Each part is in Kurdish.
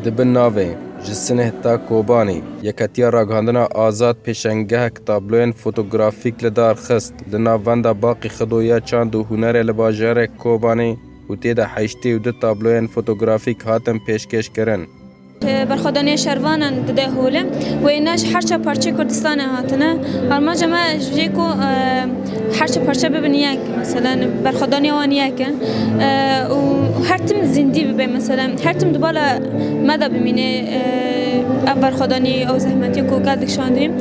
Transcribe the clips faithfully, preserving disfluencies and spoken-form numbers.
Di bin navê Ji Sineh ta Kobanê, Yeketiya Ragihandina Azad pêşengehek tabloyên fotografîk li dar xist, li navenda Baqî Xido ya Çand û Hunerê li bajarê Kobanê û tê de heştê û du tabloyên fotografîk hatin pêşkêşkirin. Berxwedaniya şervanan dide hole. Wêne ji her çar parçeyê Kurdistanê hatine. Armanca me ji vê ku, e, her çar parçe bibin yek, mesela berxwedaniya wan yek e, e, û her tim zindî bibe, mesela her tim di bala me de bimîne, e, ev berxwedanî, ew zehmetî ku gelek şandî.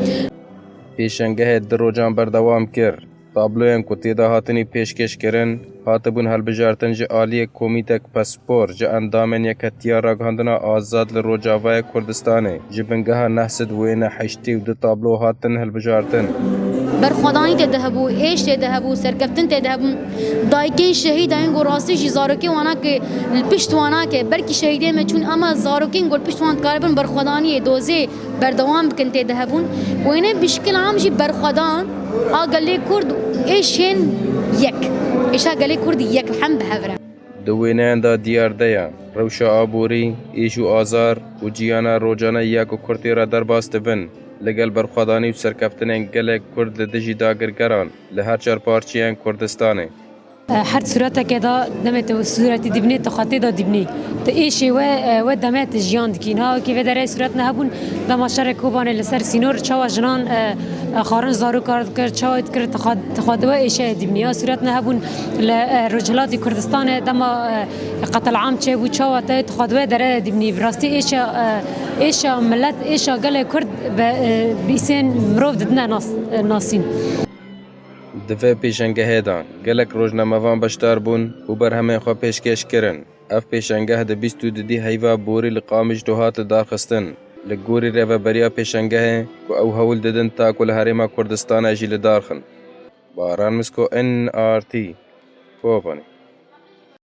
Pêşengehê du rojan berdewam kir. Tabloyên ku tê de hatinî pêşkêşkirin, hatibûn hilbijartin ji aliyê Komîtek Pispor, ji endamên Yeketiya Ragihandina Azad li Rojavayê Kurdistanê, ji bingeha neh sed wêne heştê û du tablo hatin hilbijartin. Berxwedanî tê de hebû, êş tê de hebû, serkeftin tê de hebûn. Dayikên şehîda yên ku rastî jî zarokê wana ke li pişt wana ke, belkî şehîdê me çûn, ama zarokên ku li pişt wan dikaribin berxwedaniyê, dozê berdewam bikin tê de hebûn. Wêne bi şikil am jî berxwedan a gelê Kurd êşên yek. Êşa gelê Kurd yek hem bi hev re. Di wêneyan de diyar de ye, rewşa aborî, êş û azar û ciyana rojane ya ku Kurd tê re derbas dibin, li gel berxwedanî û serkeftinên gelek Kurd li dijî dagirkeran li her çar parçeyên Kurdistanê. Her sûreteke de demê tu sûretî dibînî, tu xwetê de dibînî. Tu êşê we, e, we demê tu jiyan dikî. Niha wekî vê derê sûret nehebûn, dema şerê Kobanê li ser sînor çawa jinan, e, e, xwarin zarok kar dikir, çawa dikir, tu xwe, tu xwe di we êşeyê dibînî. Ya sûret nehebûn li, e, Rojhilatî Kurdistanê dema, e, qetelam çêbû, çawa te tu xwe di we derê dibînî. Bi rastî êşa, e, êşa milet, êşa gelê Kurd bi, e, bi îsên mirov didine nas-, e, nasîn. Di vê pêşengehê de gelek rojnamevan beşdar bûn û berhemên xwe pêşkêş kirin. Ev pêşengeh di bîst û dudî heyva borî li Qamişlo hat lidarxistin. Li gorî rêveberiya pêşengehê ku ew hewl didin ta ku li Herêma Kurdistanê jî lidarxin. Baran Misko, N R T, Kobanê.